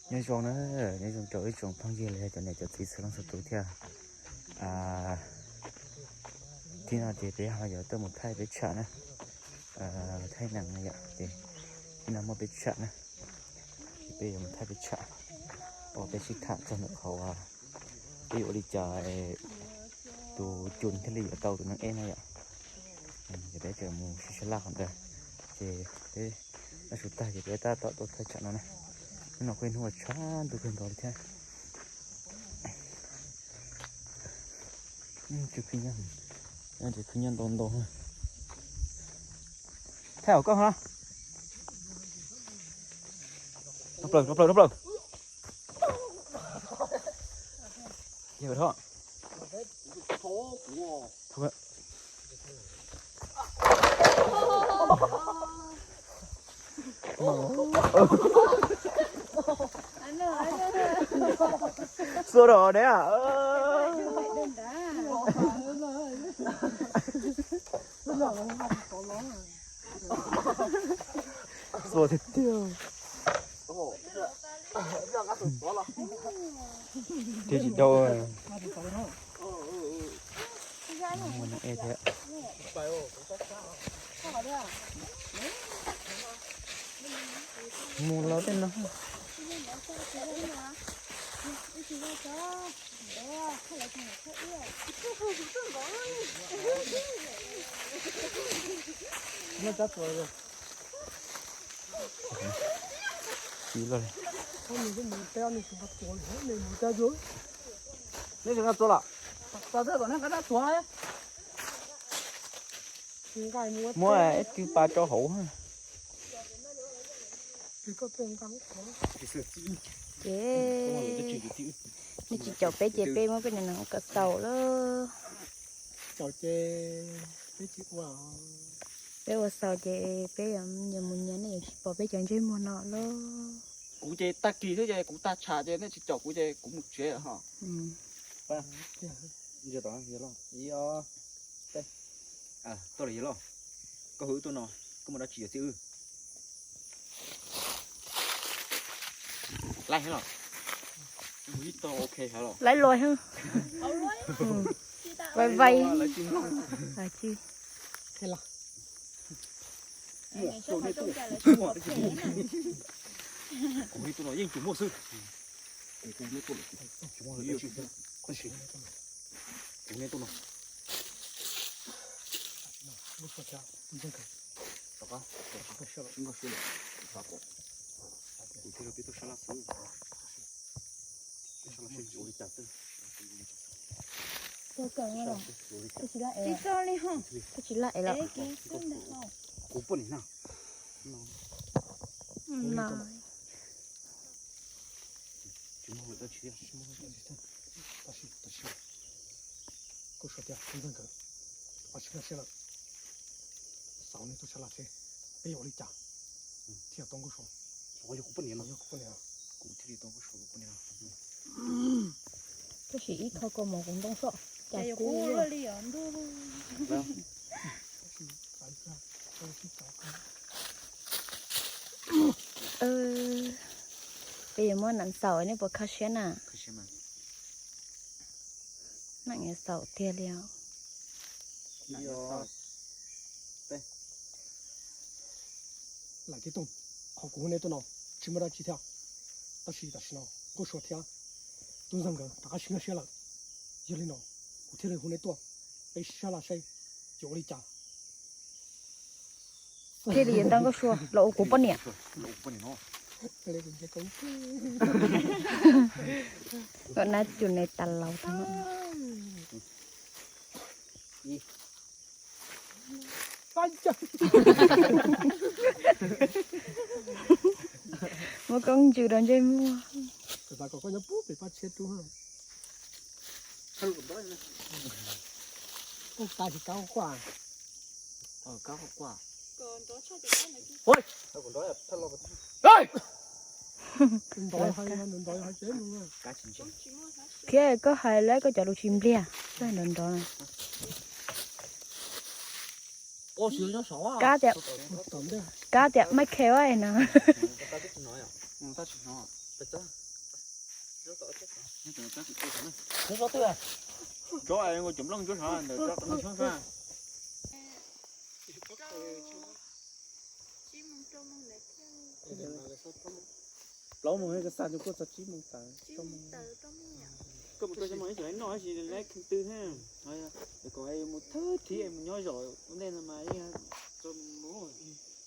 Nyob zoo na, nyob zoo rau ib tsoom phooj ywg los yog cov niam cov txiv txhua leej txhua tus thiab. Thib no ces peb ho yuav tuaj mus thaij peb tsham na, thaij nees na yom. Ces thib no muaj peb tsham na, ces peb yuav mus thaij peb tsham, uas peb sib tham txog ntawm qhov uas peb yuav ua li cas tus cu thiaj li yuav tau tus neeg eb na yom. Ces peb tseem mus sib sab laj qhov ntawd, ces peb laj su tag ces peb tab tom tuaj thaij tsham no na. Hnub no kuj hnub uas tshav ntuj kawg nkaus li thiab. Tsis khwv nyiaj, tsis khwv nyiaj ntau ntau. Thaij hauv koj ho. Rau plaws, rau plaws, rau plaws. Xua rau neb. Xua tiag tiag. Thiab tsis dau. Mus no. Mus los tej no. Tsis los li. Neb tseem nqa txuas los? Muab ib tug pa rau hauv. Ces nej tsis caum peb ces peb muab peb niam no ua kom xaus lawm. Peb ua xaus ces peb yuav mus nyias, nej yuav tsis pom peb cov ntsej muag no lawm. Kuv ces tag kis xwb ces kuv tag tsham ces nej tsis caum kuv ces kuv mus tsev ho. Tuaj los yog los, koj hu wb tuaj no, koj muaj dab tsi yuav txib wb? Laib los, laib los, vai vai. Kuv hu tuaj no yeej tsuas muaj xwb. Kuv hu tuaj lawm, tab sis kuv hu tuaj no. Rov qab, rov qab, nkauj siab lawm, kuv thiaj li pib tuaj sab laj xwb. Sab laj seb tsis ua li cas xwb. Tsis laj es los. Kuv poj niam na. Tsis muaj dab tsi, tab sis, tab sis Nkauj Suav tias Tub Ntxawg nkawd ob sib nkag siab lawm. Xaus nej tuaj sab laj seb peb yuav ua li cas thiaj tau Nkauj Suav. Yog kuv poj niam no, yog kuv poj niam, kuv thiaj li tau Nkauj Suav kuv poj niam. Tab sis ib qho kaus mom kuv ntoo soj, cas kuv li os. Peb yuav muab nees xaus, nej puas kho siab na? Nees yuav xaus tiag li os. Lam tib toog, qhov kuv hu nej tuaj no tsis muaj dab tsi thiab, tab sis tam sim no Nkauj Suav thiab Tub Ntxawg nkawd rov qab sib nkag siab lawm. Yog li no kuv thiaj li hu nej tuaj, peb sib sab laj saib yuav ua li cas. Thiaj li yuav tau Nkauj Suav los ua kuv poj niam. Kom nab cus ne tas laus tag. Muab koob ntsws rau ntsej muag. Thiab koj hais lawm koj cov lus tsis npliag, koj nrov nrov. Kab tias, kab tias Michael no. Xyoob twg? Tsob nkaus cov nplooj ntsuab sov ntawm tsob xyoob sov. Plaub moos koj xa rau kuj txog tsib moos tawm. Koj mus tau xyoob moos ib txwm noj tab sis laib kheej twg thiab. Kom mus thawj thiv mus nyob zaum ua ntej no mas yeej txog mus,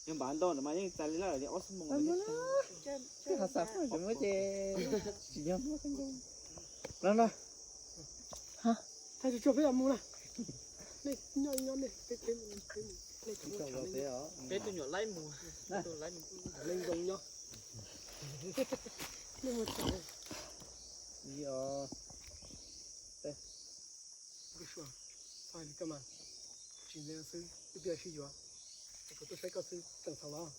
yog npav nto ntawm mas yeej txais li lawm li ob xuab moos. Twb ho xav muab ces tsis yog muab no no. Thaij tsuag tsuag peb mus na. Nej nyob nyob nej, peb peb mus, peb mus. Nej cov mus tshav, peb tus nyuam laib mus, tus laib mus, leej zoo nyob. Nej mus tshav. Ib ob, peb. Kuv suav, txhob hais li koj mas, tsis ntev no xwb wb twb yuav sib yuav, es kuv tuaj saib koj xwb tseem txhaum los.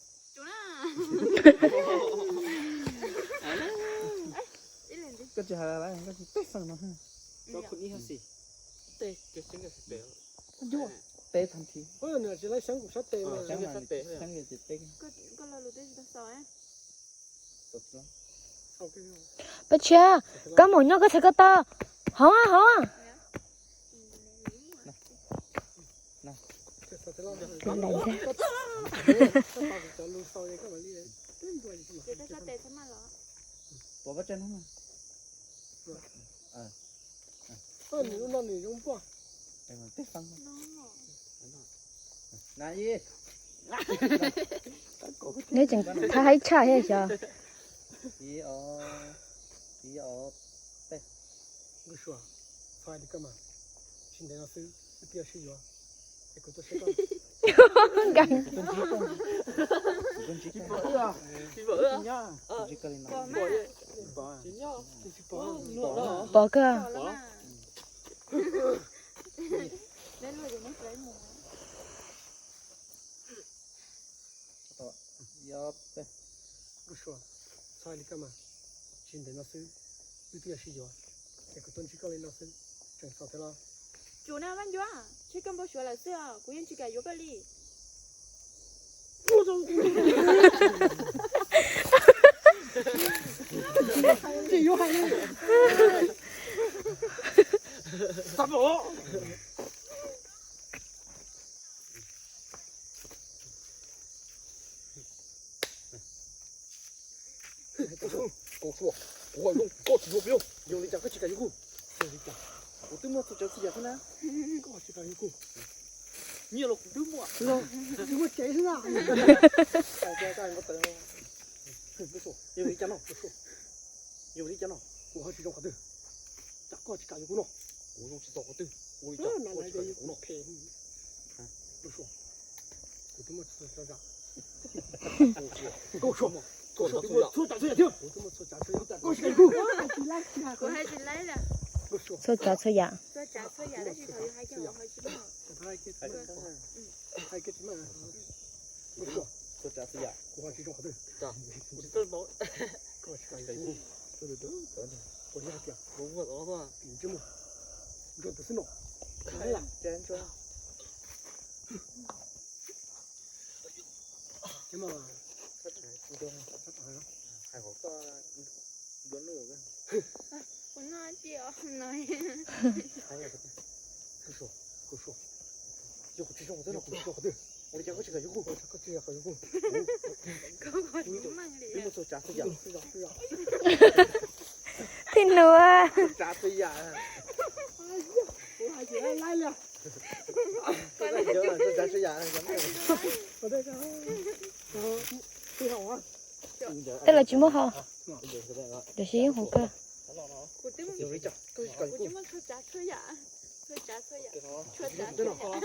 Koj tsis hais lawm, koj tsis teb feem no. Teb tag nrho. Nws tsis laib xyoob kuv sab tes mas. Pab Tshiab, koj mus nyob koj txhais ko taw. Hov hov. Neb tseem thaij haib tshaj thiab xyov. Nkees. Pom kawg. Tsis ntev no xwb wb twb yuav sib yuav, es kuv tuaj ntsib koj li no xwb, tseem txhaum thiab los? Tsuav na Vaj Ncuab, tsheb koj npau suav lawm xwb os, kuv yeej tsis kam yuav koj li. Tsis yuav hais li. Xav pom. Koj tsis yuav, koj tsis yuav, yog li cas koj tsis kam yuav kuv? Kuv twb muaj txhua tsav txhua yam xwb na. Koj tsis kam yuav kuv. Nyiaj los kuv twb muaj. Tsis muaj tsev xwb na. Yog li cas no? Yog li cas no? Kuv ho tsis zoo qhov twg? Cas koj tsis kam yuav kuv no? Kuv zoo tsis txog qhov twg, ua li cas koj tsis kam yuav kuv no? Kuv twb muaj txhua tsav txhua yam. Kuv twb muaj txhua tsav txhua yam thiab. Koj tsis kam yuav kuv. Kuv hais tsis laib li. Txhua tsav txhua yam. Txhua tsav txhua yam tab sis thaum yus hais kiag hauv hais tsis muaj. Hais kiag tsis muaj. Txhua tsav txhua yam. Kuv ho tsis zoo qhov twg. Koj tsis kam yuav kuv. Ua li hais tias kuv muaj txoj ntsej muag nrog tus xwb no. Ces mas hais hauv toj dua nub. Kuv noj tsis os no. Kuv suav, kuv suav. Yog kuv tsis zoo qhov twg no, kuv tsis zoo qhov twg. Ua li cas koj tsis kam yuav kuv? Koj tsis kam yuav kuv. Twb muaj txhua tsav txhua yam. Tij Nuv. Txhua tsav txhua yam. Txhua tsav txhua yam. Tej los tsis muaj hau. Tiam sis yeej hu kawg. Ua no, ces koj nyob sab no ces koj ua no. Ua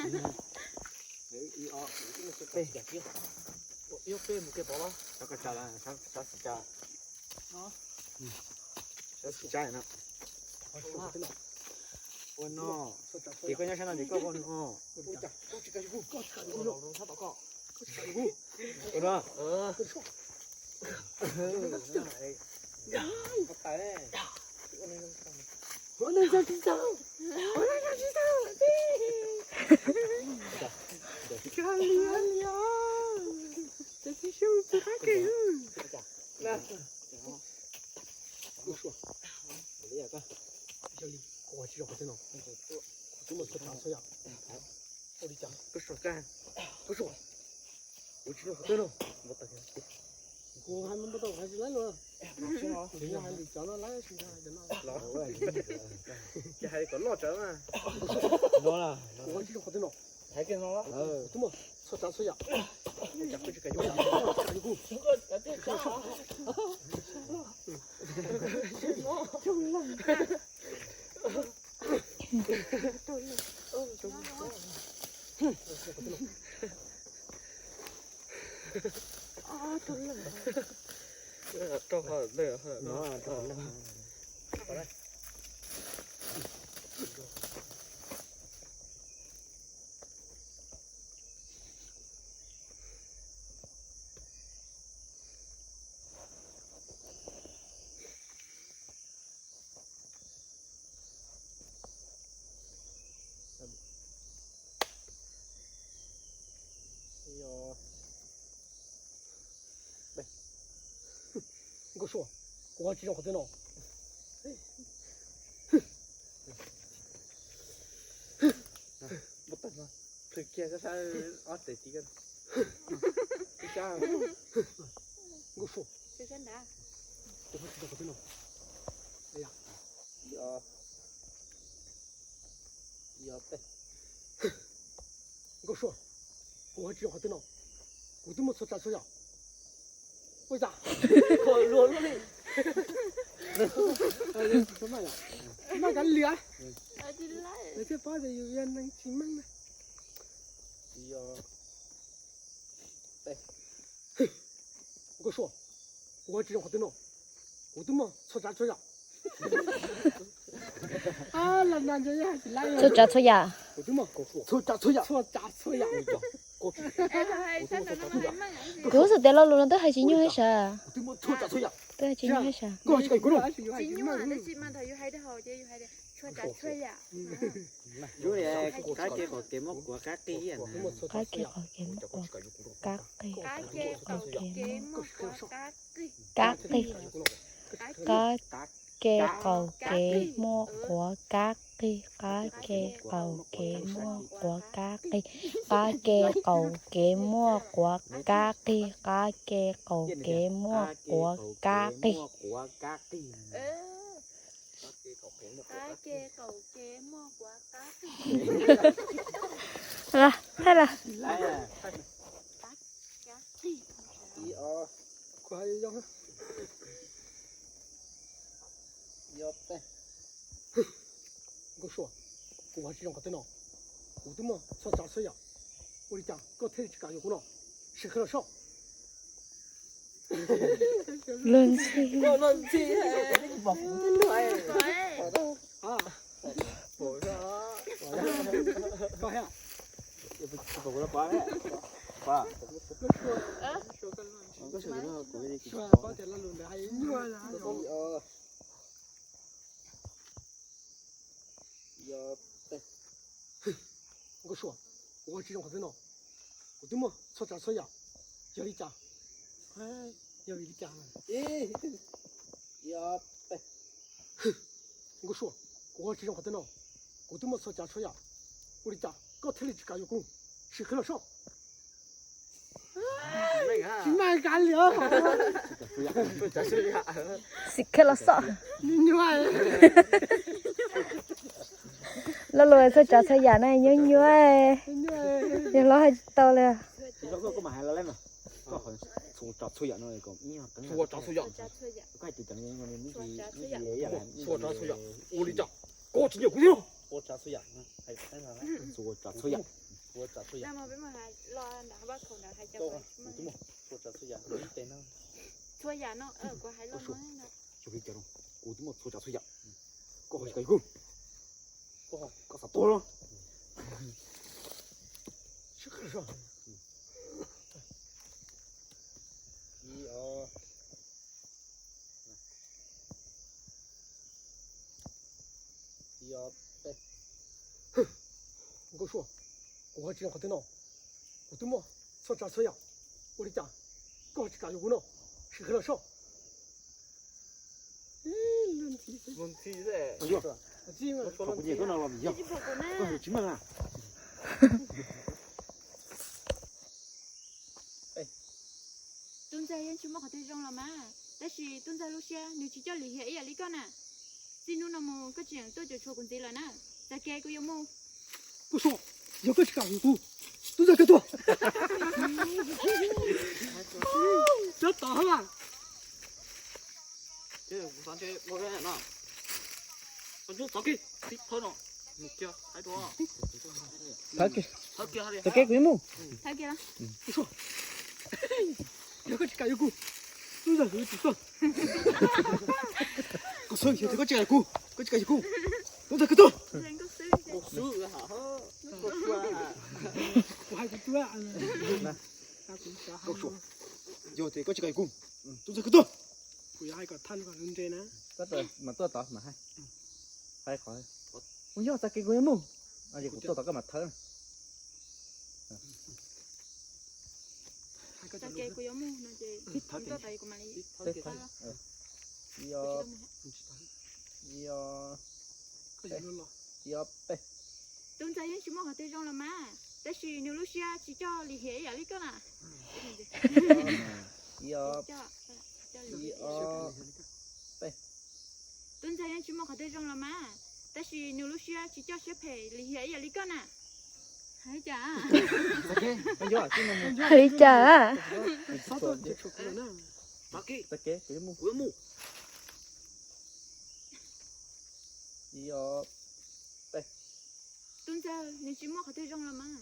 no. Txhua tsav txhua yam. Ua li cas? Koj suav kaj, koj suav, kuv tsis zoo qhov twg no. Kuv hais mas npau taws hais tsis laib los. Kuv hais lus cov no laib tsis ntag cov no. Ces hais kom loj tsawv mas. Kuv tsis zoo qhov twg no. Hais kiag no. Twb muaj txhua tsav txhua yam. Nkauj Suab, kuv tsis zoo qhov twg no. Plhws kiag koj sab ob tes ti koj. Nkauj Suab, kuv tsis zoo qhov twg no. Yog, yog peb. Nkauj Suab, kuv tsis zoo qhov twg no. Kuv twb muaj txhua tsav txhua yam. Ua cas kho luag luaj li. Tsis meej kav liam. Lawv thiaj paub tias yus yog neeg tsis meej na. Nkauj Suab, kuv tsis zoo qhov twg no. Kuv twb muaj txhua tsav txhua yam. Txhua tsav txhua yam. Txhua tsav txhua yam. Kuv xav tias lo lus no twb hais tsis nyuaj sav. Twb hais tsis nyuaj sav. Qab kev qaum kev muaj quav qab qij. Qab kev qaum kev muaj quav qab qij. Qab kev qaum kev muaj quav qab qij. Qab kev qaum kev muaj quav qab qij. Qab kev qaum kev muaj quav qab qij. Qab kev qaum kev muaj quav qab qij. Thaij lawm. Nkauj Suab, kuv tsis zoo qhov twg no. Kuv twb muaj txhua tsav txhua yam. Ua li cas koj thiaj li tsis kam yuav kuv no? Sim qhia los saib. Luag ntxhi. Nkauj Suab, kuv tsis zoo qhov twg no. Kuv twb muaj txhua tsav txhua yam. Yog li cas? Yog vim li cas? Nkauj Suab, kuv tsis zoo qhov twg no. Kuv twb muaj txhua tsav txhua yam. Ua li cas koj thiaj li tsis kam yuav kuv? Sim qhia los saib. Tsis meej kav liam. Sim qhia los saib. Lo lus txhua tsav txhua yam na nyuaj nyuaj, yog hlob hais tsis tau li. Txhua tsav txhua yam. Txhua tsav txhua yam. Ua li cas koj tsis nyiam kuv thiab? Txhua tsav txhua yam. Txhua tsav txhua yam. Txhua yam no, kuv hais los, yog li cas no, kuv twb muaj txhua tsav txhua yam. Koj ho tsis kam yuav kuv, koj xav tuag los? Nkauj Suab, kuv tsis zoo qhov twg no. Kuv twb muaj txhua tsav txhua yam. Ua li cas koj tsis kam yuav kuv no? Sim qhia los saib. Tsis pom kuv niam koj no los vim yog koj hwm tsis meej na. Tub ntxawg yeej tsis muaj qhov twg zoo los mas, tab sis tub ntxawg lub siab nws tsis coj lim hiam ib yam li koj na. Txij hnub no mus koj tsis yeem tuaj cuam tshuam kuv ntxiv lawm na. Txav kev kuv yuav mus. Koj so, yog koj tsis kam hwm kuv, tub ntxawg kawg tuag. Sab tod hab. Txav kev, kuv yuav mus. Yog koj tsis kam yuav kuv, tub ntxawg hwm tsis tuaj. Koj xwb, yog tias koj tsis kam yuav kuv, koj tsis kam yuav kuv, tub ntxawg kawg tuag. Kuv hais kuv tuaj. Yog tias koj tsis kam yuav kuv, tub ntxawg kawg tuag. Kuv yuav hais kom thaj kom nws nres na. Koj mas tuaj tod mas hais. Hais qhov, kuv yog txav kev kuv yuav mus. Ces kuv tuaj tod koj mam thawb na. Txav kev kuv yuav mus no ces kuv tuaj tod kuv mam li thawb. Yog, yog, yog peb. Tub ntxawg yeej tsis muaj qhov twg zoo los mas, tab sis nws lub siab tsis coj lim hiam ib yam li koj na. Yog, yog peb. Tub ntxawg yeej tsis muaj qhov twg zoo los mas, tab sis nws lub siab tsis coj siab phem lim hiam ib yam li koj na. Hais li cas? Hais li cas? Tub ntxawg, nws tsis muaj qhov twg zoo los mas.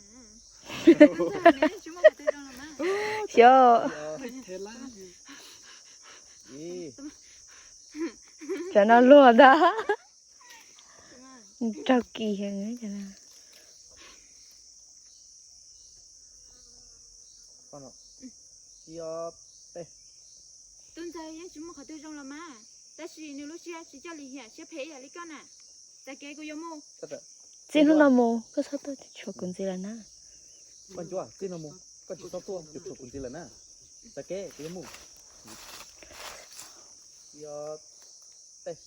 Tub ntxawg, nws tsis muaj qhov twg zoo los mas. Xyov. Tsam no luag ntag. Raug kis heev. Tub ntxawg yeej tsis muaj qhov twg zoo los mas, tab sis nws lub siab tsis coj lim hiam siab phem ib yam li koj na. Txav kev kuv yuav mus. Txij hnub no mus koj txhob tuaj cuam tshuam kuv ntxiv lawm na. Paj Ncuab, txij no mus koj tsis txhob tuaj cuam tshuam kuv ntxiv lawm na. Txav kev kuv yuav mus. Yog peb.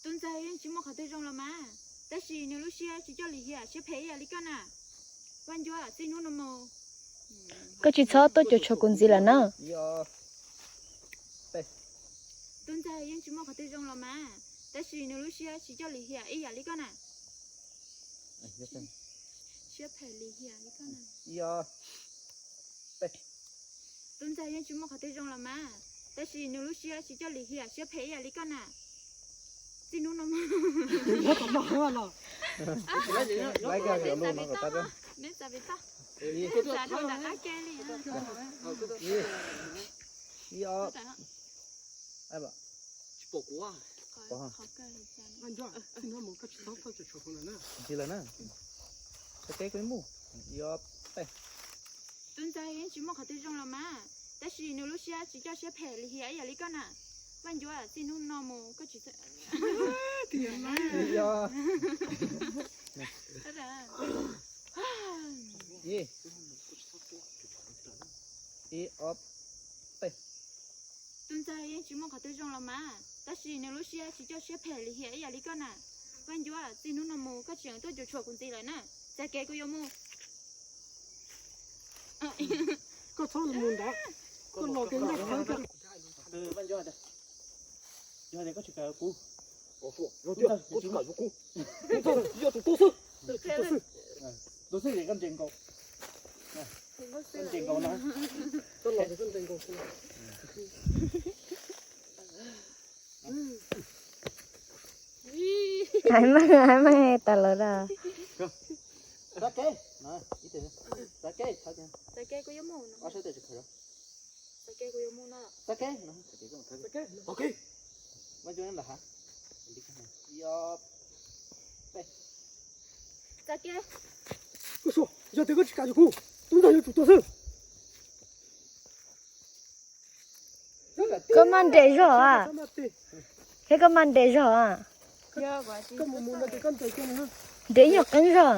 Tub ntxawg yeej tsis muaj qhov twg zoo los mas, tab sis nws lub siab tsis coj lim hiam siab phem ib yam li koj na. Paj Ncuab, txij hnub no mus koj tsis txhob tuaj cuam tshuam kuv ntxiv lawm na. Yog peb. Tub ntxawg yeej tsis muaj qhov twg zoo los mas, tab sis nws lub siab tsis coj lim hiam ib yam li koj na. Siab phem lim hiam li koj na. Yog peb. Tub ntxawg yeej tsis muaj qhov twg zoo los mas, tab sis nws lub siab tsis coj lim hiam siab phem ib yam li koj na. Txij hnub no mus neb txav pem toj, neb txav dhau nram qab ke li. Tsis pom kuv. Txij hnub mus koj tsis txhob tuaj cuam tshuam kuv lawm na. Txav kev kuv yuav mus. Yog peb. Tub ntxawg yeej tsis muaj qhov twg zoo los mas, tab sis nws lub siab tsis coj siab phem lim hiam ib yam li koj na. Paj Ncuab, txij hnub no mus koj tsis txhob. Yog ib, ob, peb. Tub ntxawg yeej tsis muaj qhov twg zoo los mas, tab sis nws lub siab tsis coj siab phem lim hiam ib yam li koj na. Paj Ncuab, txij hnub no mus koj tsis txhob tuaj cuam tshuam kuv ntxiv lawm na. Txav kev kuv yuav mus. Koj txhob mus ntawd, koj los kev ntej. Yog tias koj tsis kam yuav kuv, koj tsis kam yuav kuv, yog tus tuag xwb. Tus xwb ces koj nres nkaus, koj nres nkaus na. Hais meej, hais meej tas lawm da. Yog tias koj tsis kam yuav kuv, tub ntxawg yuav tsum tuag xwb. Koj maj nres zog a. Thiab koj maj nres zog a. Nres ib nyuag qeeb zog.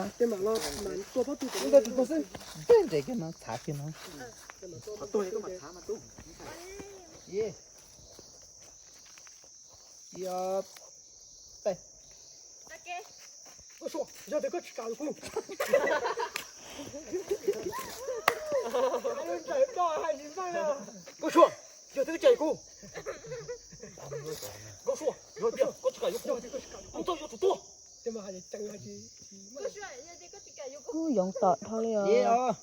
Nres kiag no, txhav kiag no. Yog peb. Tub ntxawg, koj tsis txhob tuaj cuam tshuam kuv ntxiv lawm na. Txav kev kuv yuav mus. Yog peb. Nkauj Sua, yog tias koj tsis kam yuav kuv. Nkauj Sua, yog tias koj tsis kam yuav kuv. Nkauj Sua, yog tias koj tsis kam yuav kuv, koj yuav tsum tuag. Yoov tom dhau li os.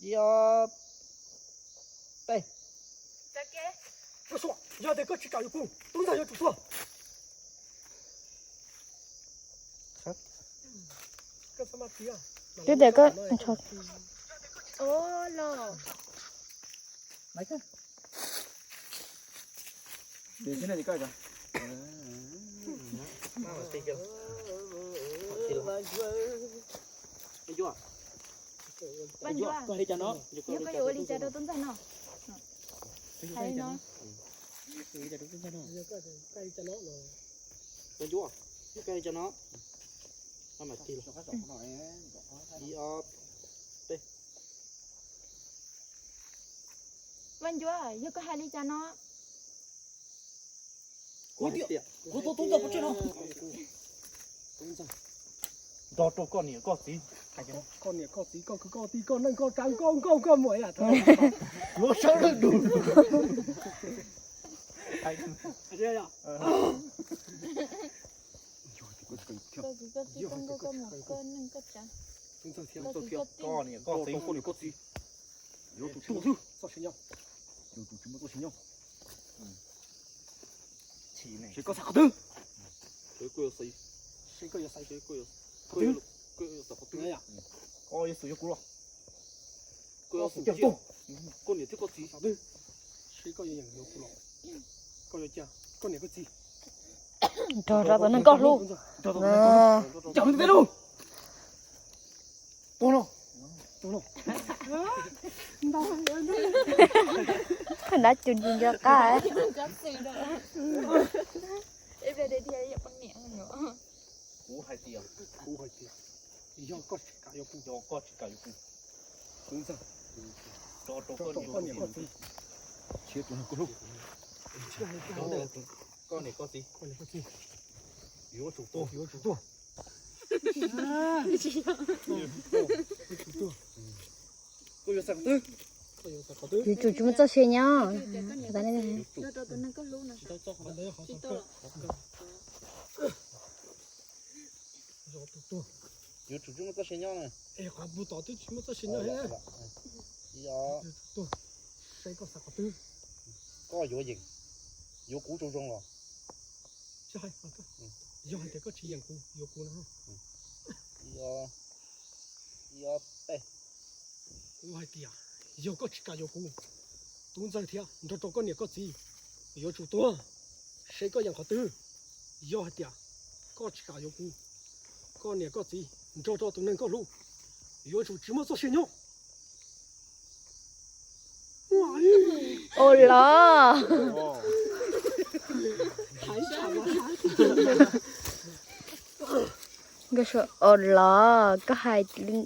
Ib ob peb. Nkauj Sua, yog tias koj tsis kam yuav kuv, tub ntxawg yuav tsum tuag. Twb tias koj Vaj Ncuab, yog koj yuav ua li cas rau tub ntxawg no? Hais li no. Vaj Ncuab, yog koj hais li cas no? Vaj Ncuab, yog koj hais li cas no? Kuv tias, kuv tua tub ntxawg pov tseg no. Nrog rau koj niam koj txiv. Koj niam koj txiv, koj kwv koj tij, koj neej koj tsav, koj nkauj koj muam yam. Yuav sawv lawm dum. Koj kwv koj tij, koj nkauj koj muam, koj neej koj tsav. Koj niam koj txiv, koj niam koj txiv. Yuav tsum tuag xwb. Txoj sia nyob, yuav tsum tsis muaj txoj sia nyob. Seb koj xav qhov twg? Seb koj yuav xaiv, seb koj yuav xaiv qhov twg? Koj yuav xaiv yuav kuv los? Koj yuav xaiv koj niam thiab koj txiv. Seb koj yuav yeem yuav kuv los? Koj yuav cia koj niam koj txiv nrog rau tus neeg koj hlub. Nrog rau tus neeg koj hlub. Cawm nws tej lub. Tuag no. Tuag no. Nab cus ntsis nco qab. Kuv hais tias, kuv hais tias, yog koj tsis kam yuav kuv, yog koj tsis kam yuav kuv, kuv ntxawg, rau rau koj niam koj txiv, koj niam koj txiv, yuav tsum tuag, yuav tsum tuag. Yuav tsum tsis muaj txoj sia nyob. Yuav tsum tsis muaj txoj sia nyob na. Qhov pug tom twb tsis muaj txoj sia nyob. Seb koj xav qhov twg. Koj yuav yeem yuav kuv zoo zoo los? Yog hais tias koj tsis yeem kuv yuav kuv no. Kuv hais tias yog koj tsis kam yuav kuv, tub ntxawg thiab nrog rau koj niam koj txiv yuav tsum tuag. Seb koj yeem qhov twg. Yog hais tias koj tsis kam yuav kuv, koj niam koj txiv nrog rau tus neeg koj hlub yuav tsum tsis muaj txoj sia nyob. Ua los. Nkauj Sua, ua los koj hais li